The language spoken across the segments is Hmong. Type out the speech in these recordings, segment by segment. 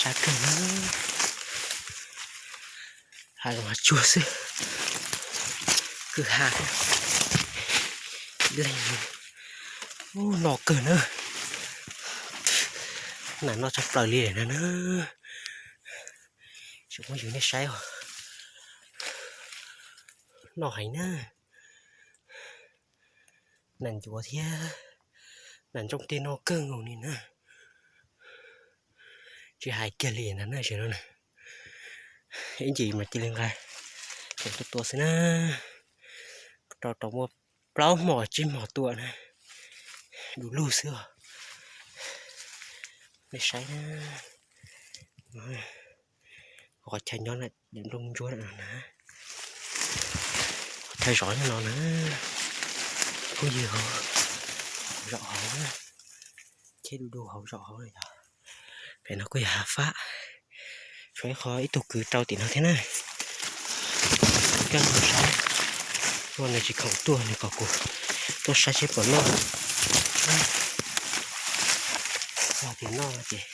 tag kawg na. Hav zoov hav tsuag xwb, kwj ha leeg, ub, noj kawg na. Nas noj tshaj plaws li na na. Tsis muab yus nej saib os, noj heev na. Nas ncuav thiab nas ntsooj tej noj kawg nkaus li na. Tsis hais kiag li ntag na, tam sim no na, ib ntsis mas cia li nqa cov tua tua xwb na. Rau rau muaj plaub hmo tsib hmo tua na, du lug xwb os. Nej saib na, qhov chaw nyob na, nplooj ntsuab na, qhov chaw zov nyob no na, kuj yog hauv zos hauv na, cheb du du hauv zos hauv na yog. Pem no kuj yog hav fab, tshuav ib qho ib tug kwv rau tim no thiab na. Koj mus saib, ua nws tsis khoom tuaj nws kom kuv tuaj saib seb puas noj. Yog tias noj no ces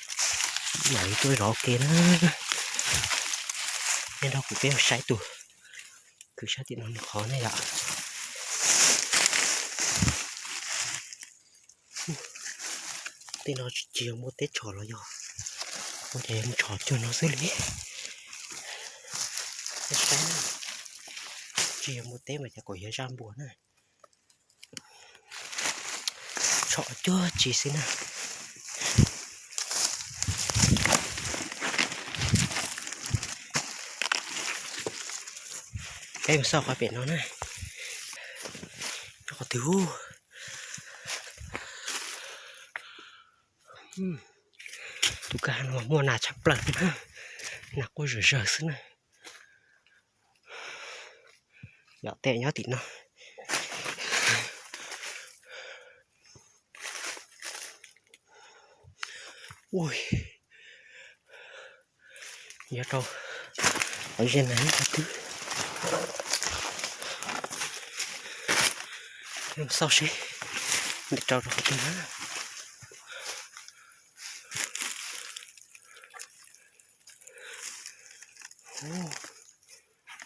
mam li tuaj zov ua ke na. Nej nrog kuv peb mus saib tus kwv sab tim no nws qhov ne yom. Tej no tsis yog muaj teb tshos los yog, ua cas yog mus tshos cuag no xwb li. Saib, tsis yog muaj teb mas cas kom yog zaj npua na. Tshos cuag tsis xwb na. Peb mus xauj qhov pem no na. Qhov twg ub. Tus kwj ha no muaj nas tshaj plaws na, nas quaj zawg zawg xwb na. Yom, tej nyob tim no. Ui, nyob rau qhov ze na qhov twg. Xauj seb nws rau rau qhov twg na.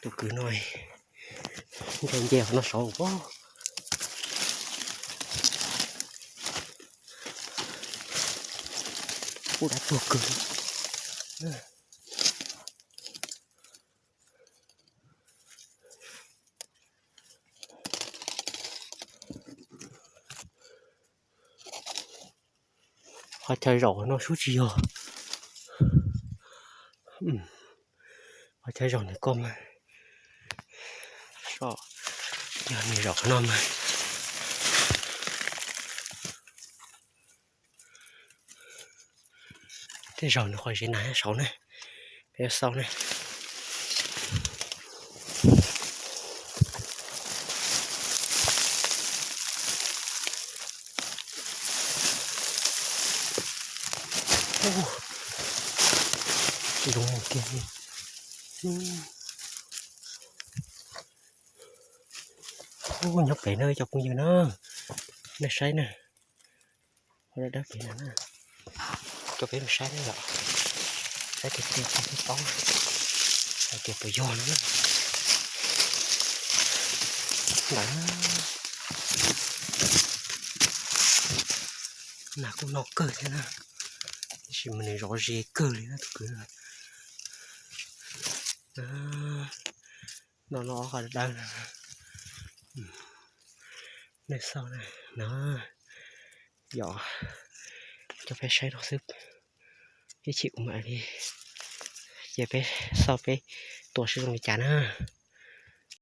Tus kwv no nce nce qhov no saud. Ub, dab tuag kawg. Qhov chaw zaum no sub tsis yog. Qhov chaw zaum nws ko mas, yog nws zaum qhov no mas, tej zaum nws qhov zeb nas saud ne, peb xauj ne. Zoo kiag li. Ub, nyob pem no cov phooj ywg na, nej saib na, qhov dawb dawb pem no na, coj peb mus saib na yom, saib tiag tiag peb paub hais tias puas yog no na. Ntawd na, nas kuj noj kawg thiab na, tab sis mas nws zov ze kawg li na tus kwv. No no qhov dawb dawb no, nej xauj na, no yom, coj peb saib no xwb, ib chim kuv mam li, ces peb xauj peb tua seb zoo li cas na.